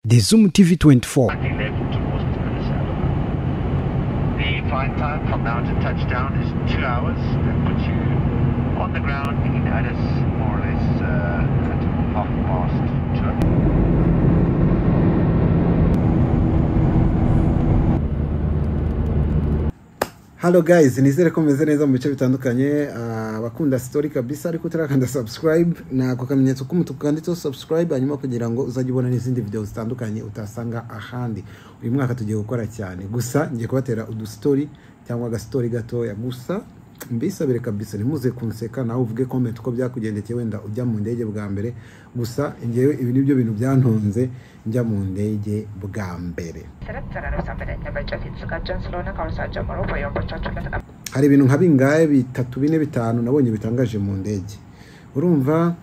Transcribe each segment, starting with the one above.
The Zoom TV 24. Left towards Addis Ababa. The flight time from now to touchdown is 2 hours. That puts you on the ground in Addis more or less at half past two. Hello guys, nizere ko mumeze neza mu bice bitandukanye. Abakunda story kabisa, ariko utarakanda subscribe, nako kamenyetso k'umutuku kanditseho subscribe, hanyuma kugira ngo uzajye ubona n'izindi video zitandukanye utasanga ahandi. Uyu mwaka tugiye gukora cyane, gusa ngiye kubatera udustory cyangwa agastori gatoya gusa. Mbisabire kabisa ntimuze kunseka, nawe uvuge comment uko byakugendekeye wenda ujya mu ndege bwa mbere. Gusa ngewe ibi nibyo bintu byantunze njya mu ndege bwa mbere. መሰረት ተራራው ለመርጨት የተዘጋጀን ስለሆነ ከአሁን ሰዓት ጀምሮ በየወንበሮቻችሁ ለተቀ Hari ibintu nka bingahe, bitatu, bine, bitanu nabonye bitangaje mu ndege. Urumva,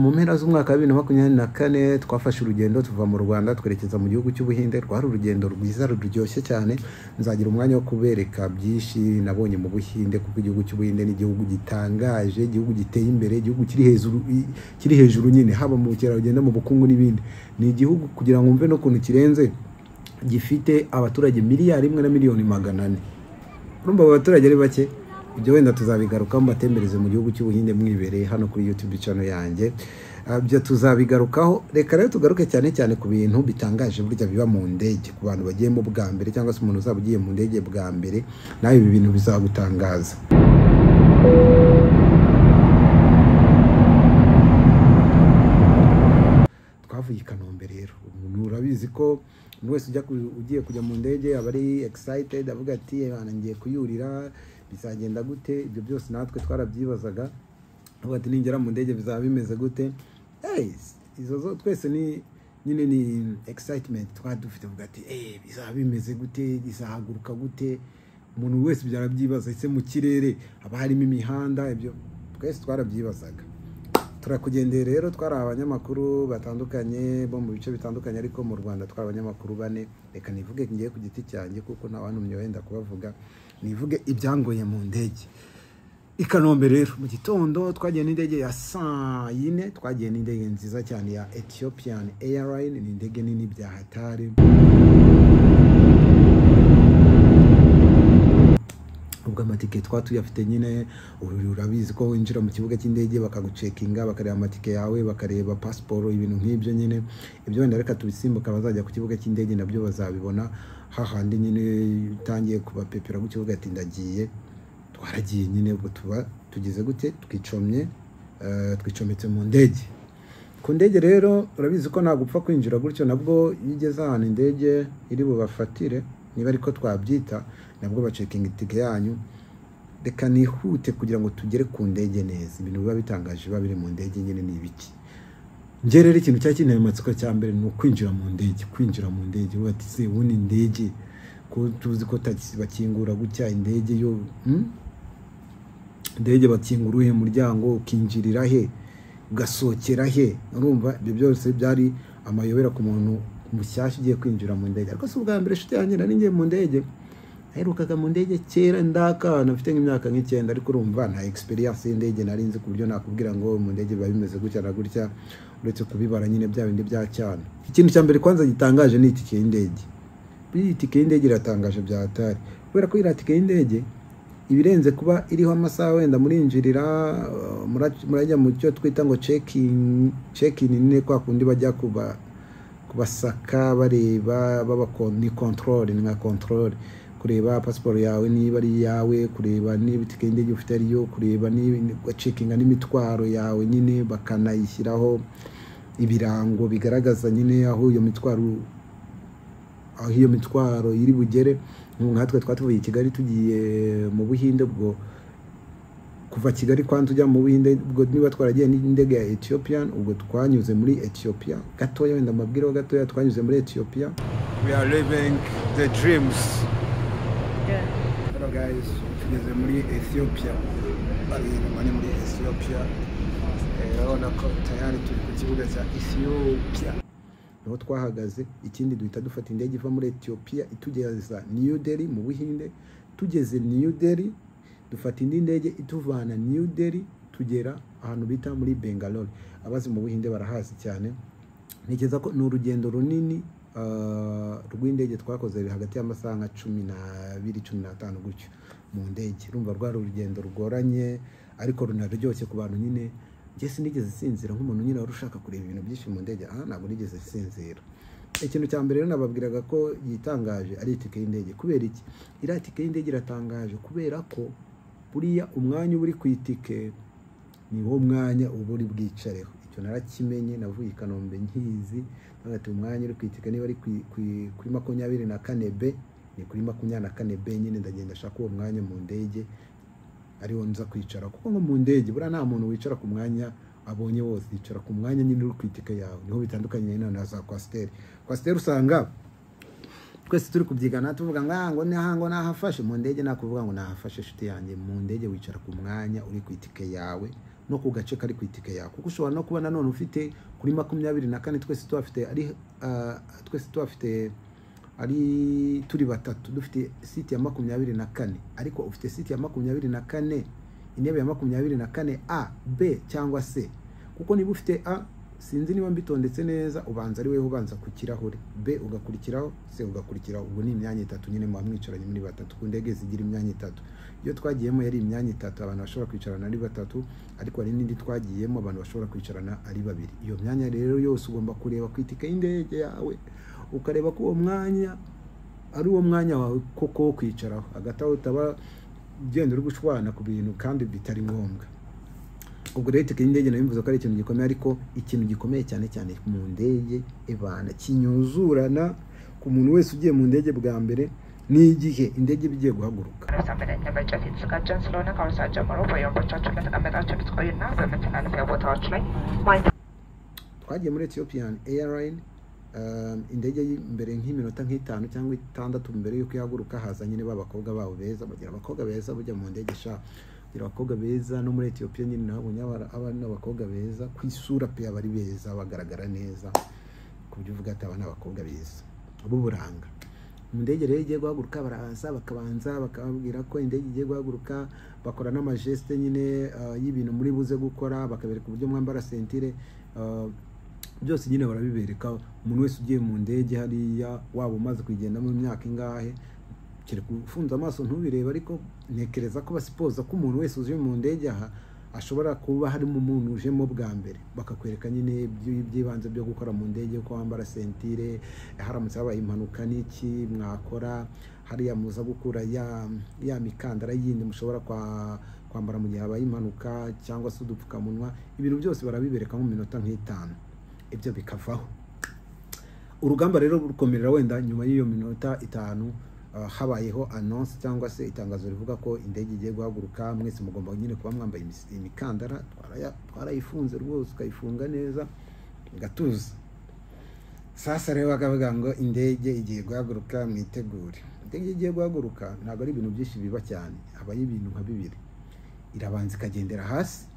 mu mpera z'umwaka wa 2024 twafashe urugendo tuva mu Rwanda twerekeza mu gihugu cy'Ubuhinde. Rwari urugendo rwiza ruryoshye cyane. Nzagira umwanya wo kubereka byinshi nabonye mu Buhinde, kuko igihugu cy'Ubuhinde ni igihugu gitangaje, igihugu giteye imbere, igihugu kiri hejuru nyine, haba mu bukerarugendo, mu bukungu n'ibindi. Ni igihugu, kugira ngo mve n'ukuntu kirenze, gifite abaturage 1,400,000,000. Urumva abo baturage ari bake. Ibyo wenda tuzabigarukaho, mbatembereze mu gihugu cy'Ubuhinde mwibereye hano kuri YouTube channel yanjye. Ibyo tuzabigarukaho. Reka rero tugaruke cyane cyane ku bintu bitangaje burya biba mu ndege ku bantu bagiyemo bwa mbere, cyangwa se umuntu uzaba ugiye mu ndege bwa mbere, nawe ibi bintu bizagutangaza. Twavuye i Kanombe rero. Umuntu urabizi ko umuntu wese ugiye kujya mu ndege aba ari excited, avuga ati: "Bana, ngiye kuyurira, bizagenda gute?" Ibyo byose natwe twarabyibazaga, avuga ati: "Ningera mu ndege bizaba bimeze gute?" Hey, izo zo twese ni nyine ni excitement twari dufite, avuga ati: "Eh, bizaba bimeze gute? Izahaguruka gute?" Umuntu wese byarabyibaza. Ese mu kirere haba harimo imihanda? Ibyo twese twarabyibazaga. Turakugendeye rero, twari abanyamakuru batandukanye bo mu bice bitandukanye, ariko mu Rwanda twari abanyamakuru bane. Reka nivuge ngiye ku giti cyanjye, kuko nta wantumye wenda kubavuga. Nivuge ibyangoye mu ndege i Kanombe. Rero mu gitondo twagiye n'indege ya saa yine, twagiye n'indege nziza cyane ya Ethiopian Airline. Ni indege nini bya hatari. Ubwo amatike twa tuyafite nyine. Urabizi ko winjira mu kibuga cy'indege bakagucekinga, bakareba amatike yawe, bakareba pasiporo, ibintu nk'ibyo nyine. Ibyo wenda reka tubisimbuka, bazajya ku kibuga cy'indege nabyo bazabibona, hahandi nyine utangiye kubapepera ku kibuga ati: "Ndagiye." Twaragiye nyine. Ubwo tuba tugeze gute, twicomye, twicometse mu ndege. Ku ndege rero urabizi ko ntabwo upfa kwinjira gutyo. Nabwo iyo ugeze ahantu indege iri bubafatire, niba ariko twabyita, nabwo bacekinga itike yanyu. Reka nihute kugira ngo tugere ku ndege neza. Ibintu biba bitangaje biba biri mu ndege nyine ni ibiki? Njye rero ikintu cyari kinteye amatsiko cya mbere ni ukwinjira mu ndege. Kwinjira mu ndege, ubu ati: "Se ubundi indege ko tuzi ko tagisi bakingura gutya, indege yo, Indege bakingura uwuhe muryango? Ukinjirira he, ugasohokera he?" Urumva ibyo byose byari amayobera ku muntu mushyashya ugiye kwinjira mu ndege. Ariko si ubwa mbere, inshuti yanjye, nari ngiye mu ndege. Naherukaga mu ndege kera ndakana, mfite nk'imyaka nk'Icyenda, ariko urumva nta experience y'indege nari nzi ku buryo nakubwira ngo mu ndege biba bimeze gutya na gutya, uretse kubibara nyine bya bindi bya cyane. Ikintu cya mbere kwanza gitangaje ni itike y'indege. Iyi tike y'indege iratangaje bya hatari, kubera ko iriya tike y'indege ibirenze kuba iriho amasaha wenda murinjirira, murajya mu cyo twita ngo check-in. Check-in ni kwa kundi bajya kubasaka, bareba, baba ni control, ni nka control, kureba pasiporo yawe niba ari iyawe, kureba niba itike y'indege ufite ariyo, kureba niba cekinga n'imitwaro yawe nyine, bakanayishyiraho ibirango bigaragaza nyine aho iyo mitwaro iri bugere. Nk'ubu nkatwe twatuvuye i Kigali tugiye mu Buhinde, ubwo kuva Kigali kwanza ujya mu Buhinde, ubwo niba twaragiye n'indege ya Ethiopian, ubwo twanyuze muri Ethiopia gatoya, wenda amabwiriza gatoya, twanyuze muri Ethiopia. We are living the dreams. Hello guys, tugeze muri Ethiopia. Bari inyuma ni muri Ethiopia. Urabona ko tayari turi ku kibuga cya Ethiopia, niho twahagaze. Ikindi, duhita dufata indege iva muri Ethiopia itugeza New Delhi mu Buhinde. Tugeze New Delhi, dufata indi ndege ituvana New Delhi tugera ahantu bita muri Bangalore. Abazi mu Buhinde barahazi cyane. Ntekereza ko ni urugendo runini rw'indege twakoze hagati y'amasaha nka 12, 15 gutyo mu ndege. Urumva rwari urugendo rugoranye ariko runaryoshye ku bantu nyine. Njye sinigeze nsinzira nk'umuntu nyine wari ushaka kureba ibintu byinshi mu ndege, ntabwo nigeze nsinzira. Ikintu cya mbere rero nababwiraga ko gitangaje ari itike y'indege. Kubera iki? Iriya tike y'indege iratangaje kubera ko buriya umwanya uba uri ku itike ni wo mwanya uba uri bwicareho. Icyo narakimenye, navuye i Kanombe nkizi, ati umwanya uri ku itike niba ari kuri 24B, ni kuri 24B nyine, ndagenda ashaka uwo mwanya mu ndege ariwo nza kwicara. Kuko nko mu ndege buriya nta muntu wicara ku mwanya abonye wose, yicara ku mwanya nyine uri ku itike yawe. Niho bitandukanye na za kwasiteri. Kwasiteri usanga twese turi kubyigana tuvuga ngo ngo ngo nahafashe. Mu ndege nakuvuga ngo nahafashe, inshuti yanjye, mu ndege wicara ku mwanya uri ku itike yawe no ku gace kari ku itike yawe. Kuko ushobora no kuba nanone ufite kuri 24, twese tuhafite ari twese tuhafite ari turi batatu, dufite siti ya 24, ariko ufite siti ya 24, intebe ya 24 A, B cyangwa C. Kuko niba ufite A, sinzi niba mbitondetse neza, ubanza ari wewe ubanza ku kirahure, B ugakurikiraho, C ugakurikiraho. Ubwo ni imyanya itatu nyine muba mwicaranye muri batatu. Ku ndege zigira imyanya itatu. Iyo twagiyemo yari imyanya itatu, abantu bashobora kwicarana ari batatu, ariko hari n'indi twagiyemo abantu bashobora kwicarana ari babiri. Iyo myanya rero yose ugomba kureba ku itike y'indege yawe, ukareba ko uwo mwanya ari uwo mwanya wawe koko wo kwicaraho, hagati aho utaba ugenda uri gushwana ku bintu kandi bitari ngombwa. Ubwo rero itike y'indege nayo mvuze ko ari ikintu gikomeye, ariko ikintu gikomeye cyane cyane mu ndege ebana kinyuzurana ku muntu wese ugiye mu ndege bwa mbere ni igihe indege iba igiye guhaguruka. ለመጨት የተዘጋጀን ስለሆነ ከአሁን ሰዓት ጀምሮ በየወንበሮቻችሁ እንደተቀመጣችሁ እንድትቆዩና በመተላለፊያ ቦታዎች ላይ ማየት Twagiye muri Ethiopian Airline, indege mbere nk'iminota nk'itanu cyangwa itandatu mbere y'uko ihaguruka, haza nyine ba bakobwa babo beza. Bagira abakobwa beza bujya mu ndege sha, bagira abakobwa beza. No muri Ethiopia nyine nabonye abana n'abakobwa beza ku isura pe, abari beza bagaragara neza ku buryo uvuga ati aba ni abakobwa beza b'uburanga. Mu ndege rero igiye guhaguruka, baraza bakabanza bakababwira ko indege igiye guhaguruka, bakora n'amageste nyine y'ibintu muri buze gukora, bakabereka uburyo mwambara sentire, byose nyine barabibereka. Umuntu wese ugiye mu ndege hariya, waba umaze kuyigendamo imyaka ingahe, kereka ufunze amaso ntubirebe, ariko ntekereza ko basipoza ko umuntu wese uje mu ndege aha ashobora kuba harimo umuntu ujemo bwa mbere, bakakwereka nyine iby'ibanze byo gukora mu ndege, uko wambara sentire, haramutse habaye impanuka n'iki mwakora, hariya muza gukura ya mikandara yindi mushobora kwambara mu gihe habaye impanuka, cyangwa se udupfukamunwa. Ibintu byose barabibereka mu minota nk'itanu, ibyo bikavaho. Urugamba rero rukomerera wenda nyuma y'iyo minota itanu, habayeho annonce cyangwa se itangazo rivuga ko indege igiye guhaguruka, mwese mugomba nyine kuba mwambaye imikandara. Twarayifunze rwose, ukayifunga neza gatuza. Sasa rero bakavuga ngo indege igiye guhaguruka, mwitegure. Indege igiye guhaguruka ntabwo ari ibintu byinshi biba cyane, habayo ibintu nka bibiri. Irabanza ikagendera hasi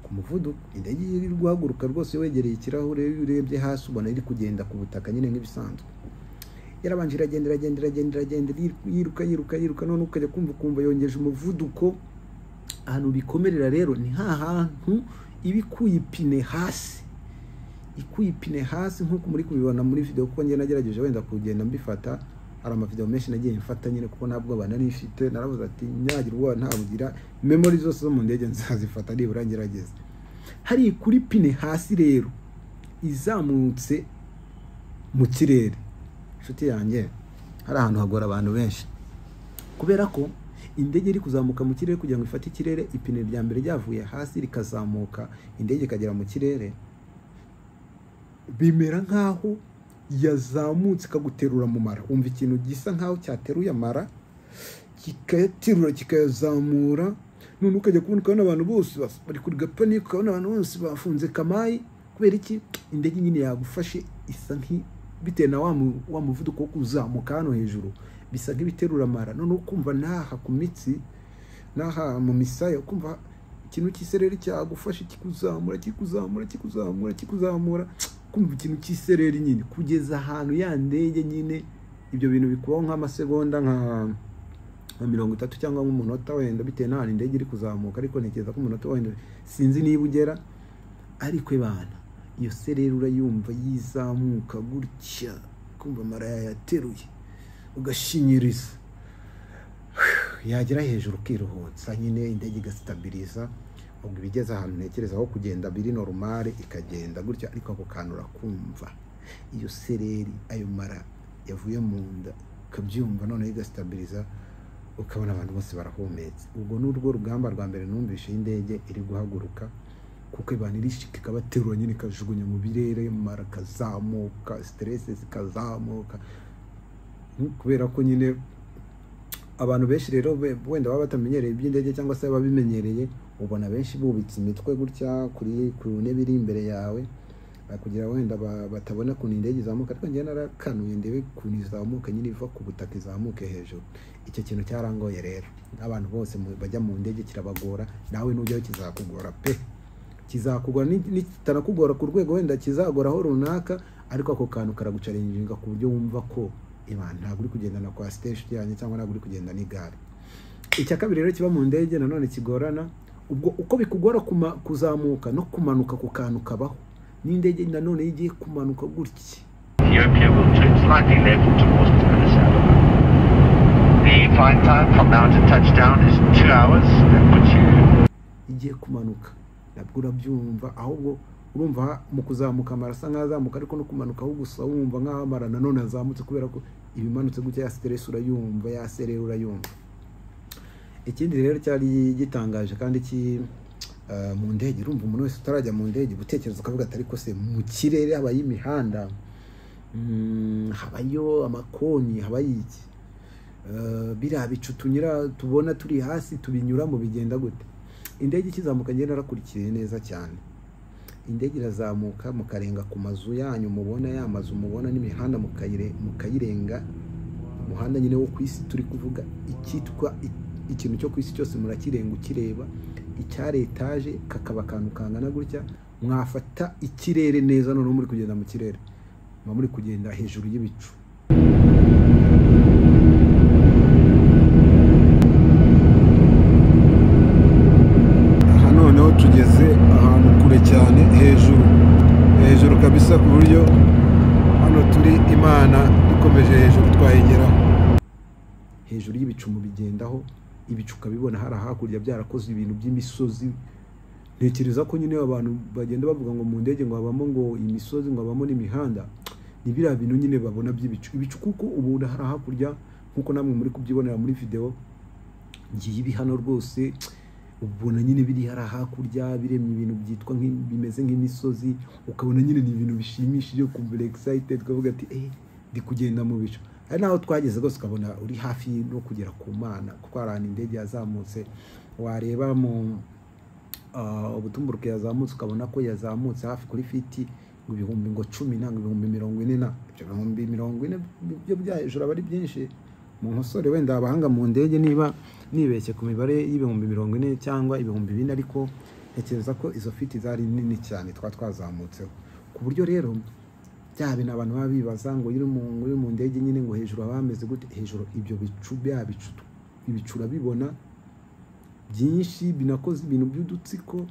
ku muvuduko. Indege iri guhaguruka rwose wegereye ikirahure, iyo urebye hasi ubona iri kugenda ku butaka nyine nk'ibisanzwe. Yarabanje iragenda iragenda iragenda iragenda, yiruka yiruka yiruka, none ukajya kumva ukumva yongeje umuvuduko. Ahantu bikomerera rero ni hantu iba ikuye ipine hasi, ikuye ipine hasi nk'uko muri kubibona muri video, kuko njye nagerageje wenda kugenda mbifata. Hari amavideo menshi nagiye mfata nyine kuko nta bwoba nari mfite, naravuze ati nyagira ubwoba ntabugira, memory zose zo mu ndege nzazifata nibura ngerageze. Hari kuri pine hasi rero izamutse mu kirere, inshuti yanjye, hari ahantu hagora abantu benshi, kubera ko indege iri kuzamuka mu kirere kugira ngo ifate ikirere, ipine rya mbere ryavuye hasi rikazamuka, indege ikagera mu kirere, bimera nkaho yazamutse ikaguterura mu mara. Umva ikintu gisa nkaho cyateruye amara, kikayaterura kikayazamura, none ukajya kubona ukabona abantu bose bari kuri gapanike, ukabona abantu bose bafunze kamayi. Kubera iki? Indege nyine yagufashe isa nki bitewe na wa muvuduko wo kuzamuka hano hejuru, bisa nk'ibiterura amara. None ukumva naha ku mitsi, naha mu misaya, ukumva ikintu cy'isereri cyagufashe kikuzamura kikuzamura kikuzamura kikuzamura, kumva ikintu cy'isereri nyine kugeza ahantu ya ndege nyine. Ibyo bintu bikubaho nk'amasegonda nka Nka 30 cyangwa nk'umunota wenda, bitewe n'ahantu indege iri kuzamuka, ariko ntekereza ko umunota wenda sinzi niba ugera. Ariko ibana iyo sereri urayumva yizamuka gutya, kumva amara yayateruye, ugashinyiriza, yagera hejuru ukiruhutsa nyine, indege igasitabiliza. Ubwo ibigeze ahantu ntekereza aho kugenda biri normal, ikagenda gutya, ariko ako kantu urakumva iyo sereri, ayo mara yavuye mu nda ukabyumva, noneho igasitabiliza, ukabona abantu bose barahumetse. Ubwo ni urwo rugamba rwa mbere numvishe indege iri guhaguruka, kuko ibana irishika ikabaterura nyine, ikajugunya mu birere, mara akazamuka, stress zikazamuka, kubera ko nyine abantu benshi rero wenda baba batamenyereye iby'indege cyangwa se babimenyereye, ubona benshi bubitse imitwe gutya kuri ku ntebe iri imbere yawe, kugira wenda batabona ukuntu indege izamuka. Ariko njyewe narakanuye ndebe ukuntu izamuka nyine, iva ku butaka izamuke hejuru. Icyo kintu cyarangoye rero, n'abantu bose bajya mu ndege kirabagora, nawe nujyayo kizakugora pe, kizakugora nikitanakugora ku rwego wenda kizagoraho runaka, ariko ako kantu karagucaringa ku buryo wumva ko ntabwo uri kugendana kwa stage yanjye cyangwa ntabwo uri kugenda n'igare. Icya kabiri rero kiba mu ndege nanone kigorana, ubwo uko bikugora kuzamuka no kumanuka ku kantu kabaho, n'indege nanone igiye kumanuka gutya. Ethiopia will turn slightly left towards Addis Ababa. The flight time from now to touchdown is 2 hours. That puts you igiye kumanuka nabwo urabyumva, ahubwo urumva mu kuzamuka amara asa nk'azamuka, ariko no kumanuka aho gusa wumva nk'aho amara nanone azamutse, kubera ko ibimanutse gutya ya stress urayumva, ya serere urayumva. Ikindi rero cyari gitangaje kandi ki mu ndege, urumva umuntu wese utarajya mu ndege gutekereza ukavuga ati ariko se mu kirere habayo imihanda, habayo amakoni, habayo iki, biriya bicu tunyura tubona turi hasi tubinyuramo bigenda gute? Indege ikizamuka ngenda narakurikiye neza cyane. Indege irazamuka mukarenga ku mazu yanyu mubona, ya mazu mubona n'imihanda mukayirenga, umuhanda nyine wo ku isi turi kuvuga, icyitwa ikintu cyo ku isi cyose murakirenga ukireba, icyari etaje kakaba akantu kangana gutya, mwafata ikirere neza noneho muri kugenda mu kirere, muba muri kugenda hejuru y'ibicu. Aha noneho tugeze ahantu kure cyane, hejuru hejuru kabisa, ku buryo hano turi Imana dukomeje hejuru twayigeraho. Hejuru y'ibicu mubigendaho, ibicu ukabibona hari hakurya byarakoze ibintu by'imisozi. Ntekereza ko nyine abantu bagenda bavuga ngo mu ndege ngo habamo ngo imisozi, ngo habamo n'imihanda, ni biriya bintu nyine babona by'ibicu. Ibicu kuko ubu hari hakurya nkuko namwe muri kubyibonera muri video, ngiye ibi hano rwose ubona nyine biri hari hakurya biremye ibintu byitwa bimeze nk'imisozi, ukabona nyine ni ibintu bishimishije, ukumva excited ukavuga ati ndi kugenda mu bicu. Hari naho twageze rwose ukabona uri hafi no kugera ku Mana, kuko hari ahantu indege yazamutse, wareba mu ubutumburuke yazamutse ukabona ko yazamutse hafi kuri fiti ngo 10,000 ngo 10 na ngo 40,000 na ibyo 40,000 byo bya hejuru aba ari byinshi. Mu nkosore wenda abahanga mu ndege niba nibeshye ku mibare y'40,000 cyangwa 4,000, ariko ntekereza ko izo fiti zari nini cyane twazamutseho, ku buryo rero bya bintu abantu baba bibaza ngo uri mu ndege nyine ngo hejuru haba hameze gute. Hejuru ibyo bicu bya bicu ibicu urabibona byinshi binakoze ibintu by'udutsiko,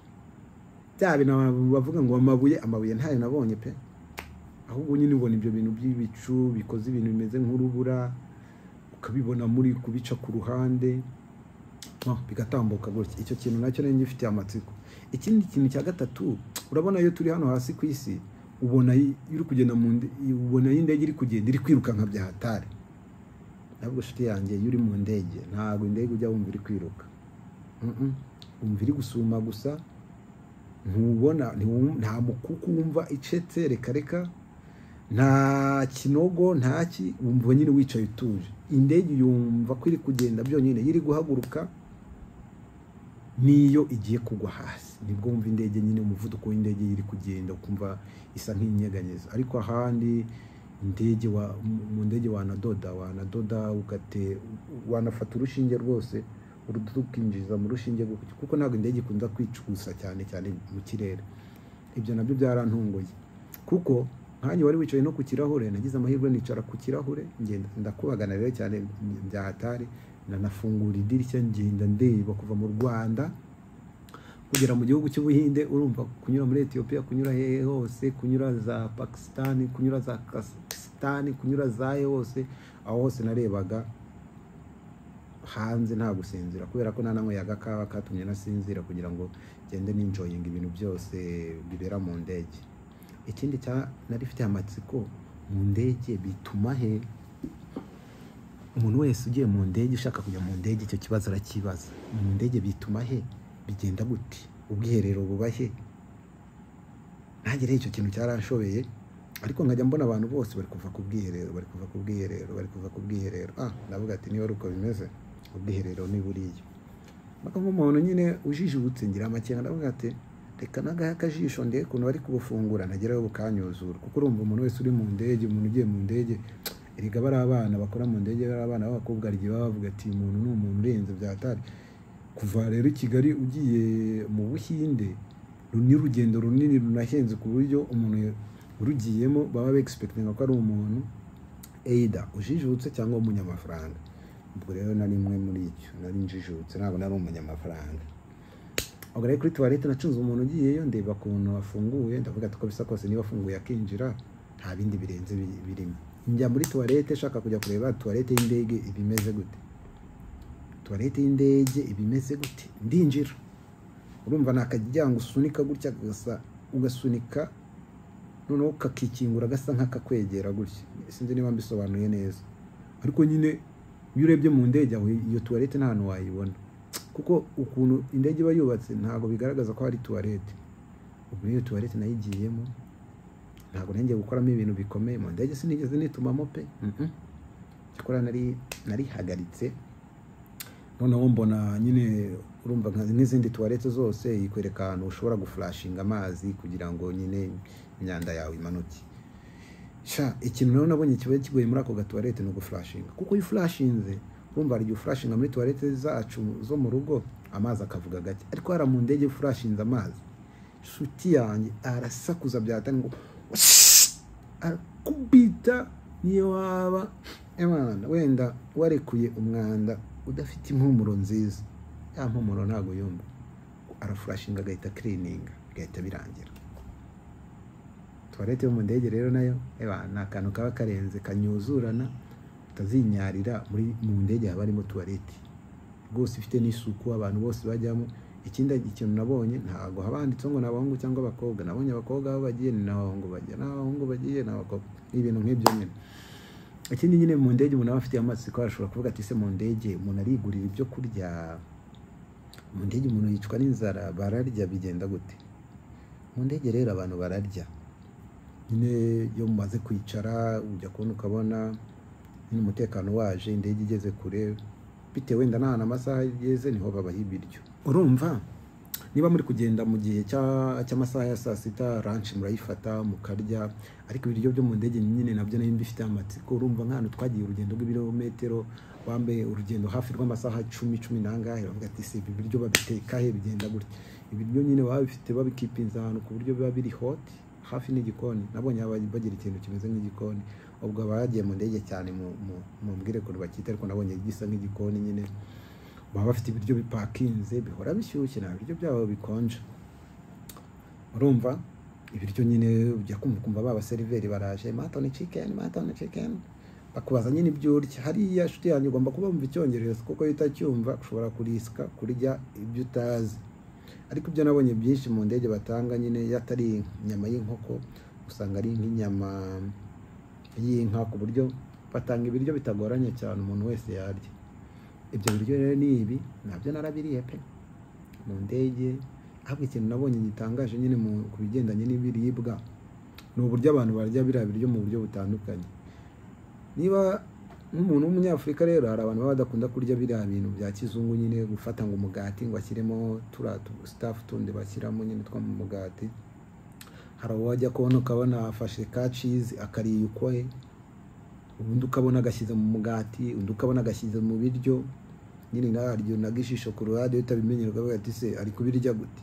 bya bintu abantu bavuga ngo amabuye ntayo nabonye pe, ahubwo nyine ubona ibyo bintu by'ibicu bikoze ibintu bimeze nk'urubura, ukabibona muri kubica ku ruhande bigatambuka gutya. Icyo kintu nacyo nari ngifitiye amatsiko. Ikindi kintu cya gatatu, urabona iyo turi hano hasi ku isi, ubona iri kugenda mu ubona indege iri kugenda iri kwiruka nka bya hatari. Ntabwo shiti yanjye iyo uri mu ndege ntabwo indege ujya wumva iri kwiruka, umva iri gusuma gusa, ntubona nta mukuku wumva icetse, reka reka, nta kinogo nta ki, wumva nyine wicaye utuje. Indege yumva ko iri kugenda byonyine, iri guhaguruka niyo igiye kugwa hasi nibwo wumva indege nyine umuvuduko w'indege iri kugenda, ukumva isa nk'inyeganyeza. Ariko ahandi indege mu ndege wanadoda ugate wanafata urushinge rwose urukinjiza mu rushinge, kuko ntabwo indege ikunda kwicugusa cyane cyane mu kirere. Ibyo nabyo byarantunguye, kuko Nkanjye wari wicaye no ku kirahure, nagize amahirwe nicara ku kirahure, ngenda ndakubagana rero cyane bya hatari, nanafungura idirishya ngenda ndeba kuva mu Rwanda kugera mu gihugu cy'Ubuhinde. Urumva kunyura muri Ethiopia, kunyura hehe hose, kunyura za Pakistan, kunyura za Kazakhstan, kunyura za he hose, aho hose narebaga hanze nta gusinzira, kubera ko nananyweye agakawa katumye nasinzira, kugira ngo ngende ninjoyinga ibintu byose bibera mu ndege. Ikindi cya nari mfite amatsiko, mu ndege bituma he? Umuntu wese ugiye mu ndege, ushaka kujya mu ndege, icyo kibazo arakibaza: mu ndege bituma he, bigenda gute, ubwiherero buba he? Nanjye rero icyo kintu cyaranshobeye, ariko nkajya mbona abantu bose bari kuva ku bwiherero, bari kuva ku bwiherero, bari kuva ku bwiherero. Ah, ndavuga ati niba ari uko bimeze, ubwiherero ni buriya. Mpaka nk'umuntu nyine ujijutse ngira amakenga, ndavuga ati reka nagahe akajisho ndebe ukuntu bari kubufungura, nagerayo bukanyuzura. Kuko urumva umuntu wese uri mu ndege, umuntu ugiye mu ndege, erega bari abana bakora mu ndege, bari abana b'abakobwa, hari igihe baba bavuga ati uyu muntu ni umuntu urenze bya hatari. Kuva rero i Kigali ugiye mu Buhinde ni urugendo runini runahenze, ku buryo umuntu urugiyemo baba bexpectinga ko ari umuntu either ujijutse cyangwa umunyamafaranga. Ubwo rero nari imwe muri icyo, nari njijutse, ntabwo nari umunyamafaranga. Ubwo rero kuri toilette nacunze umuntu ugiyeyo, ndeba ukuntu afunguye, ndavuga ati uko bisa kose niba afunguye akinjira, nta bindi birenze birimo. Njya muri toilette nshaka kujya kureba toilette y'indege iba imeze gute, toilette y'indege iba imeze gute. Ndinjira, urumva ni akajyango usunika gutya gasa, ugasunika noneho kakikingura gasa nk'akakwegera gutya, sinzi niba mbisobanuye neza. Ariko nyine iyo urebye mu ndege aho, iyo toilette nta hantu wayibona, kuko ukuntu indege iba yubatse ntabwo bigaragaza ko hari toilette. Ubwo iyo toilette nayigiyemo, ntabwo ngiye gukoramo ibintu bikomeye mu ndege, sinigeze nitumamo pe. Cyakora nari narihagaritse, noneho mbona nyine, urumva nk'izindi toilette zose ikwereka ahantu ushobora guflushinga amazi kugira ngo nyine imyanda yawe imanuke. Sha, ikintu rero nabonye kiba kigoye muri ako gatoilette ni uguflushinga, kuko iyo uflushinze, urumva hari igihe uflushinga muri toilette zacu zo mu rugo amazi akavuga gake, ariko hariya mu ndege uflushinze amazi, nshuti yanjye, arasakuza byatani ngo arakubita. Niyo waba emana wenda warekuye umwanda udafite impumuro nziza, ya mpumuro ntabwo yumva, araflushinga agahita cleaninga, bigahita birangira. Toilette yo mu ndege rero nayo eba ni akantu kaba karenze kanyuzurana, utazinyarira. Muri mu ndege haba harimo toilette rwose ifite n'isuku, abantu bose bajyamo. Ikindi ikintu nabonye, ntabwo haba handitseho ngo ni abahungu cyangwa abakobwa. Nabonye abakobwa aho bagiye ni n'abahungu bajya, n'abahungu bagiye n'abakobwa, ni ibintu nk'ibyo nyine. Ikindi nyine mu ndege umuntu aba afite amatsiko, arashobora kuvuga ati se mu ndege umuntu arigurira ibyo kurya, mu ndege umuntu yicwa n'inzara, bararya, bigenda gute? Mu ndege rero abantu bararya nyine. Iyo mumaze kwicara ujya kubona ukabona nyine umutekano waje, indege igeze kure, bitewe wenda n'ahantu amasaha igeze, niho babaha ibiryo. Urumva niba muri kugenda mu gihe cy'amasaha ya saa sita, lunch murayifata mukarya. Ariko ibiryo byo mu ndege nyine nabyo nari mbifite amatsiko. Urumva nk'ahantu twagiye urugendo rw'ibirometero, wambaye urugendo hafi rw'amasaha 10, cumi n'angahe, bavuga ati se ibi biryo babiteka he, bigenda gutya? Ibiryo nyine baba bifite, babikeepinze ahantu ku buryo biba biri hot, hafi n'igikoni. Nabonye bagira ikintu kimeze nk'igikoni. Ubwo abagiye mu ndege cyane mumbwire ukuntu bacyita, ariko nabonye gisa nk'igikoni nyine. Baba bafite ibiryo bipakinze bihora bishyushye, nta biryo byabo bikonje. Urumva ibiryo nyine ujya kumva ukumva ba baseriveri baraje: "Mutton, chicken, mutton, chicken." Bakubaza nyine ibyo urya hariya. Inshuti yanjye, ugomba kuba wumva Icyongereza, kuko iyo utacyumva ushobora kuriska kurya ibyo utazi. Ariko ibyo nabonye byinshi mu ndege batanga nyine, iyo atari inyama y'inkoko usanga ari nk'inyama y'inka, ku buryo batanga ibiryo bitagoranye cyane umuntu wese yarya. Ibyo biryo rero ni ibi, nabyo narabiriye pe mu ndege. Ahubwo ikintu nabonye gitangaje nyine ku bigendanye n'ibiribwa ni uburyo abantu barya biriya biryo mu buryo butandukanye. Niba nk'umuntu w'Umunyafurika rero, hari abantu baba badakunda kurya biriya bintu bya kizungu nyine, gufata ngo umugati ngo ashyiremo turiya stuff tundi bashyiramo nyine two mu mugati. Hari uwo wajya kubona ukabona afashe ka cheese akariye ukwe, ubundi ukabona agashyize mu mugati, undi ukabona agashyize mu biryo nyine. Naryo naga ijisho ku ruhande, iyo utabimenyera ukavuga ati se ari kubirya gute?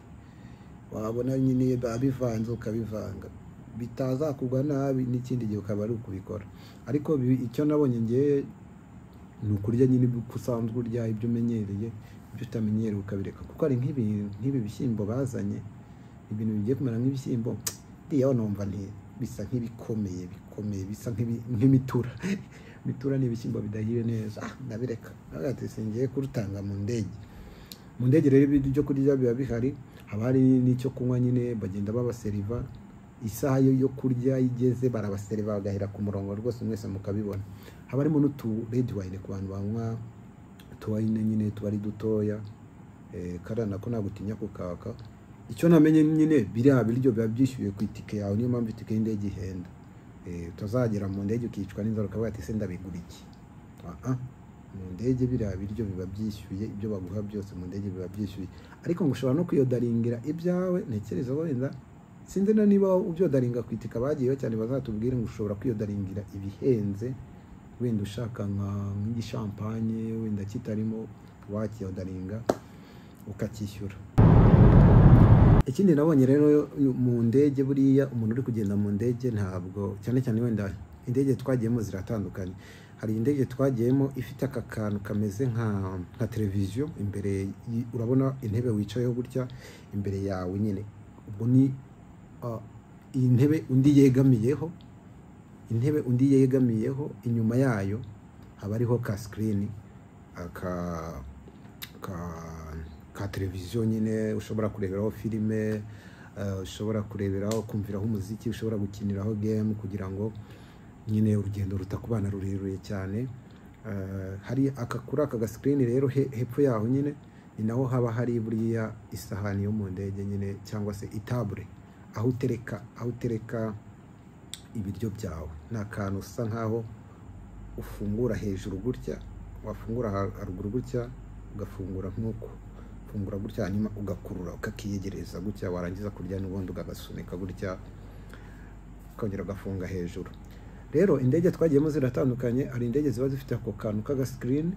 Wabona nyine babivanze ukabivanga. bitazakugwa nabi n'ikindi gihe ukaba ari ukubikora. Ariko icyo nabonye ngewe ni ukurya nyine uko usanzwe urya, ibyo umenyereye, ibyo utamenyereye ukabireka. Kuko hari nk'ibi bishyimbo bazanye, ibintu bigiye kumera nk'ibishyimbo, ndiyaho numva nti bisa nk'ibikomeye bikomeye, bisa nk'imitura. Imitura ni ibishyimbo bidahiye neza, ndabireka. Ndavuga ati singiye kurutanga mu ndege. Mu ndege rero ibyo kurya biba bihari, haba hari n'icyo kunywa nyine, bagenda babaseriva. Isaha yo kurya igeze barabaseriva bagahera ku murongo rwose, mwese mukabibona. Haba harimo n'utu red wine ku bantu banywa utuwayine nyine tuba ari dutoya, kariya nako ntabwo utinya kukaka. Icyo namenye nyine, biriya biryo biba byishyuye ku itike yawe, niyo mpamvu itike y'indege ihenda. Utazagera mu ndege ukicwa n'inzara ukavuga ati ese ndabigura iki? Mu ndege biriya biryo biba byishyuye, ibyo baguha byose mu ndege biba byishyuye. Ariko ngo ushobora no kuyodaringira ibyawe, ntekereza wenda sinzi na niba ubyodaringa ku itike, abagiyeyo cyane bazatubwire ngo ushobora kwiyodaringira ibihenze, wenda ushaka nk'igishampanye wenda kitarimo wakiyodaringa ukacyishyura. Ikindi nabonye rero mu ndege, buriya umuntu uri kugenda mu ndege ntabwo, cyane cyane wenda indege twagiyemo ziratandukanye. Hari indege twagiyemo ifite aka kantu kameze nka televiziyo imbere, urabona intebe wicayeho gutya imbere yawe nyine, ubwo ni iyi ntebe undi yegamiyeho, intebe undi yegamiyeho, inyuma yayo haba hariho ka sikirini ka televiziyo nyine, ushobora kureberaho filime, ushobora kureberaho, kumviraho umuziki, ushobora gukiniraho game, kugira ngo nyine urugendo rutakubana rurerure cyane. Hari aka kuri aka gasikirini rero hepfo yaho nyine ni naho haba hari buriya isahani yo mu ndege nyine, cyangwa se itabure aho utereka ibiryo byawe. Ni akantu usa nkaho ufungura hejuru gutya, wafungura haruguru gutya, ugafungura nk'uko ufungura gutya, hanyuma ugakurura ukakiyegereza gutya, warangiza kurya n'ubundi ukagasunika gutya, ukongera ugafunga hejuru. Rero indege twagiyemo ziratandukanye, hari indege ziba zifite ako kantu k'agasikirini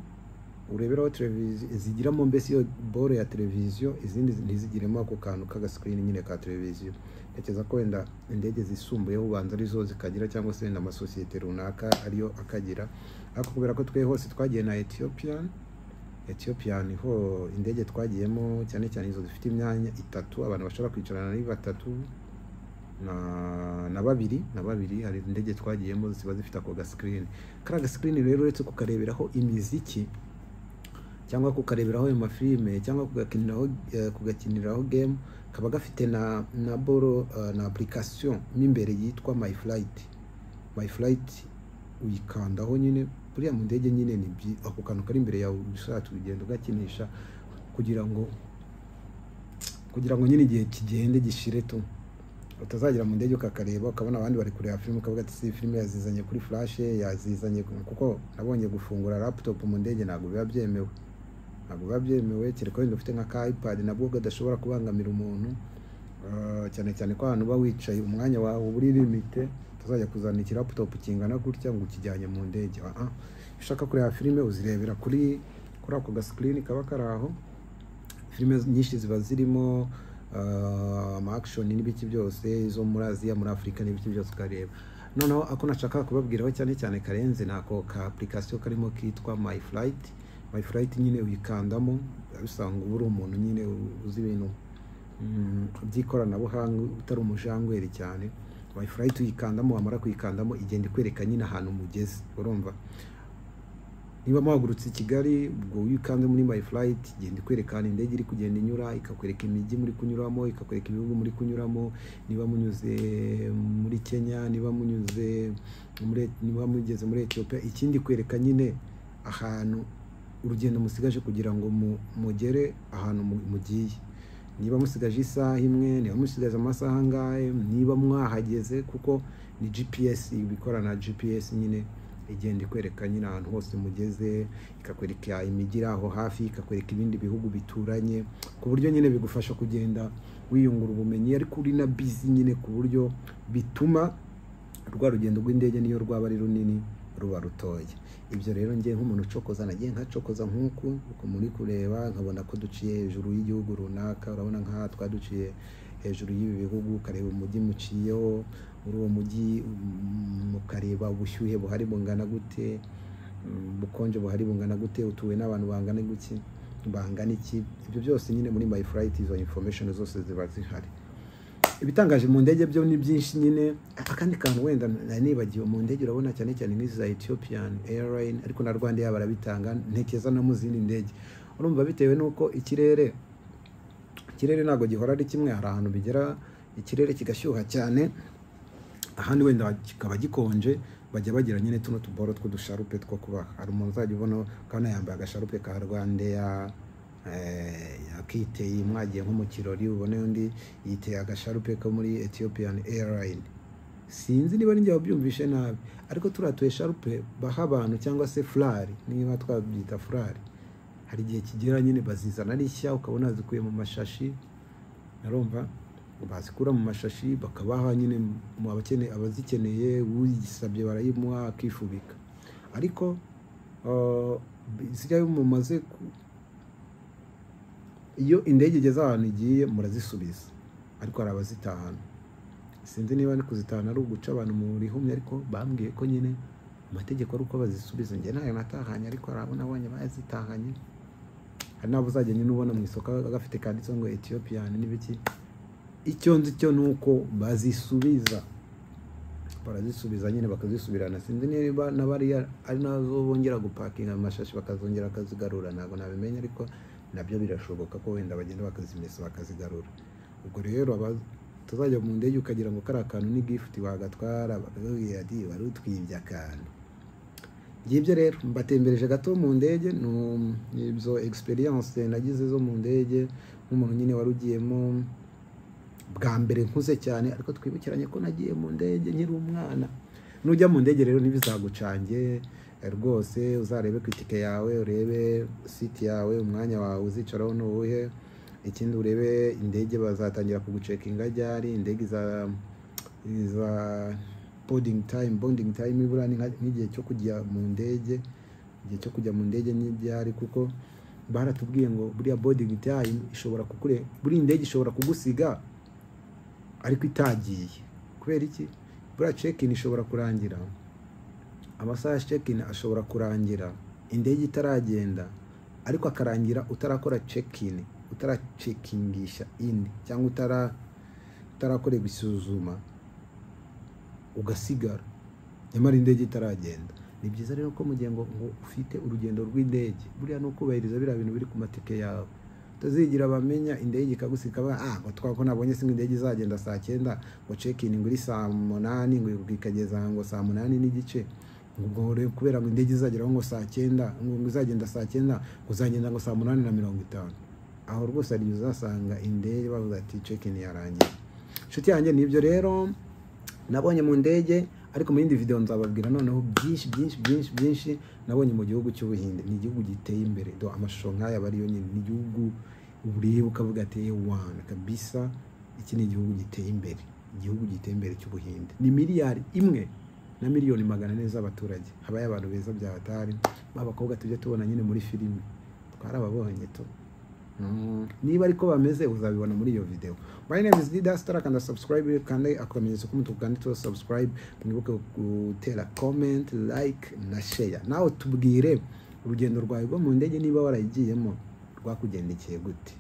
ureberaho televiziyo, zigiramo mbese iyo boro ya televiziyo, izindi ntizigiremo ako kantu k'agasikirini nyine ka televiziyo. Ntekereza ko wenda indege zisumbuyeho ubanza arizo zikagira, cyangwa se wenda amasosiyete runaka ariyo akagira. Ariko kubera ko twe hose twagiye na Ethiopian ho indege twagiyemo cyane cyane izo zifite imyanya itatu, abantu bashobora kwicarana ari batatu na babiri na babiri. Hari indege twagiyemo ziba zifite ako gasikirini. Kariya gasikirini rero uretse kukareberaho imiziki cyangwa kukareberaho ayo mafilime cyangwa kugakiniraho game, kaba gafite na boro na application mo imbere yitwa My Flight. My Flight uyikandaho nyine, buriya mu ndege nyine ni ako kantu kari imbere yawe ushatse ugenda ugakinisha kugira ngo nyine igihe kigende gishire tu, utazagera mu ndege ukakareba ukabona abandi bari kureba filime ukavuga ati si filime yazizanye kuri flash, yazizanye kuko nabonye gufungura laptop mu ndege ntabwo biba byemewe, ntabwo biba byemewe kereka wenda ufite nka ka iPad nabwo kadashobora kubangamira umuntu, cyane cyane ko ahantu uba wicaye umwanya wawe uba uri limite, utazajya kuzana iki laptop kingana gutya ngo ukijyanye mu ndege. Ushaka kureba filime uzirebera kuri ako gasikirini kaba kari aho. Filime nyinshi ziba zirimo ama action n'ibiki byose, izo muri Aziya, muri Afurika n'ibiki byose ukareba. Noneho ako nashaka kubabwiraho cyane cyane karenze ni ako ka application karimo kitwa My Flight. My Flight nyine uyikandamo, usanga uba uri umuntu nyine uzi ibintu by'ikoranabuhanga, utari umujangweri cyane. My Flight uyikandamo, wamara kuyikandamo igenda ikwereka nyine ahantu mugeze. Urumva niba muhagurutse i Kigali, ubwo iyo ukanze muri My Flight igenda ikwereka ahantu indege iri kugenda inyura, ikakwereka imijyi muri kunyuramo, ikakwereka ibihugu muri kunyuramo, niba munyuze muri Kenya, niba munyuze muri, niba mugeze muri Ethiopia. Ikindi kwereka nyine ahantu urugendo musigaje kugira ngo mugere ahantu mugiye, niba musigaje isaha imwe, niba musigaje amasaha angahe, niba mwahageze, kuko ni GPS ibikora na GPS nyine igenda ikwereka nyine ahantu hose mugeze, ikakwereka imijyi iri aho hafi, ikakwereka ibindi bihugu bituranye, ku buryo nyine bigufasha kugenda wiyungura ubumenyi, ariko uri na busy nyine, ku buryo bituma rwa rugendo rw'indege niyo rwaba ari runini ruba rutoya. Ibyo rero njye nk'umuntu ucokoza, nagiye nkacokoza nk'uku uko muri kureba, nkabona ko duciye hejuru y'igihugu runaka. Urabona nk'aha twaduciye hejuru y'ibi bihugu, ukareba umujyi muciyeho, muri uwo mujyi mukareba ubushyuhe buhari bungana gute, ubukonje buhari bungana gute, utuwe n'abantu bangana guki, bangana iki. Ibyo byose nyine muri my flight izo information zose ziba zihari. Ibitangaje mu ndege byo ni byinshi nyine. Akandi kantu wenda nari nibagiwe, mu ndege urabona cyane cyane nk'izi za Ethiopian Airline, ariko na Rwanda yaba barabitanga, ntekeza no mu zindi ndege. Urumva bitewe n'uko ikirere ntabwo gihora ari kimwe, hari ahantu bigera ikirere kigashyuha cyane, ahandi wenda kikaba gikonje, bajya bagira nyine tuno tuboro tw'udusharupe two kubaha. Hari umuntu uzajya ubona kandi yambaye agasharupe ka Rwandair, akiteye mwagiye nko mu kirori, ubone undi yiteye agasharupe ko muri Ethiopian Airline. Sinzi niba ninjye wabyumvishe nabi, ariko turiya tu esharupe baha abantu cyangwa se furari, niba twabyita furari, hari igihe kigera nyine bazizana ari nshya, ukabona zikuye mu mashashi, narumva bazikura mu mashashi bakabaha nyine mu abakene, abazikeneye, uyisabye barayimuha akifubika. Ariko zijya mumaze iyo indege igeze ahantu igiye murazisubiza, ariko hari abazitahana. Sinzi niba ni kuzitahana ari uguca abantu mu rihumye, ariko bambwiye ko nyine amategeko ari uko bazisubiza. Njye ntayo natahanye, ariko hari abo nabonye bazitahanye. Hari n'abo uzajya nyine ubona mu isoko gafite kanditseho ngo Ethiopian n'ibiki. Icyo nzi cyo ni uko bazisubiza, barazisubiza nyine bakazisubirana. Sinzi niba n'abariya ari nazo bongera gupakinga mu mashashi bakazongera bakazigarura, ntabwo nabimenya, ariko nabyo birashoboka ko wenda bagenda bakazimesa bakazigarura. Ubwo rero tuzajya mu ndege ukagira ngo kari akantu ni gift wagatwara, bakakubwira ati wari utwibye akantu. Ngibyo rero mbatembereje gato mu ndege, izo experience nagize zo mu ndege nk'umuntu nyine wari ugiyemo bwa mbere nkuze cyane, ariko twibukiranye ko nagiye mu ndege nkiri umwana. Nujya mu ndege rero ntibizagucange rwose, uzarebe ku itike yawe, urebe seat yawe, umwanya wawe uzicaraho ni uwuhe. Ikindi urebe indege bazatangira kugucekinga ryari, indege iza boarding time ibura ni nk'igihe cyo kujya mu ndege, igihe cyo kujya mu ndege ni ryari, kuko baratubwiye ngo buriya boarding time ishobora kukure, buri indege ishobora kugusiga ariko itagiye. Kubera iki? Buriya check-in ishobora kurangira, amasaha ya check-in ashobora kurangira indege itaragenda, ariko akarangira utarakora check-in, utaracekingisha in, cyangwa utarakorerwa isuzuma, ugasigara nyamara indege itaragenda. Ni byiza rero ko mu gihe ngo ufite urugendo rw'indege, buriya no kubahiriza biriya bintu biri ku matike yawe, utazigira bamenya indege ikagusika ngo twako nabonye singa indege izagenda saa 9, ngo check-in ngo iri saa 8, ngo ikageza ngo saa 8:15, ngo kubera ngo indege izageraho ngo saa 9, ngo izagenda saa 9, ngo uzagenda ngo saa 8:50. Aho rwose ari uzasanga indege bavuga ati check-in yarangiye. Inshuti yanjye, nibyo rero nabonye mu ndege, ariko mu yindi video nzababwira noneho byinshi byinshi byinshi byinshi nabonye mu gihugu cy'Ubuhinde. Ni igihugu giteye imbere, do amashusho nk'aya bariyo nyine, ni igihugu ureba ukavuga ati wana kabisa, iki ni igihugu giteye imbere, igihugu giteye imbere cy'Ubuhinde. Ni miliyari 1 na miliyoni 400 z'abaturage, habaye abantu beza bya hatari, b'abakobwa tujye tubona nyine muri filime twarababonye to. Niba ariko bameze uzabibona muri iyo video. My name is Didas, tarakanda subscribe kandi akamenyetso k'umutuku kanditseho subscribe, mwibuke gutera comment, like na share. Nawe tubwire urugendo rwawe rwo mu ndege niba warayigiyemo rwakugendekeye gute,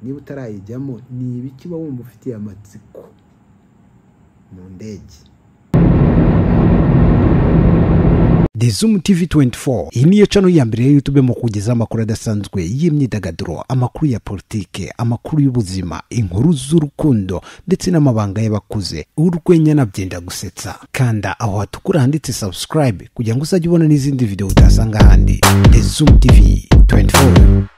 niba utarayijyamo ni ibiki uba wumva ufitiye amatsiko mu ndege. The Zoom TV 24 iyi niyo channel ya mbere ya YouTube mu kugeza amakuru adasanzwe y'imyidagaduro, amakuru ya politike, amakuru y'ubuzima, inkuru z'urukundo ndetse n'amabanga y'abakuze, urwenya nabyenda gusetsa. Kanda aho hatukura handitse subscribe kugira ngo uzajye ubona n'izindi video utasanga ahandi. The Zoom TV 24.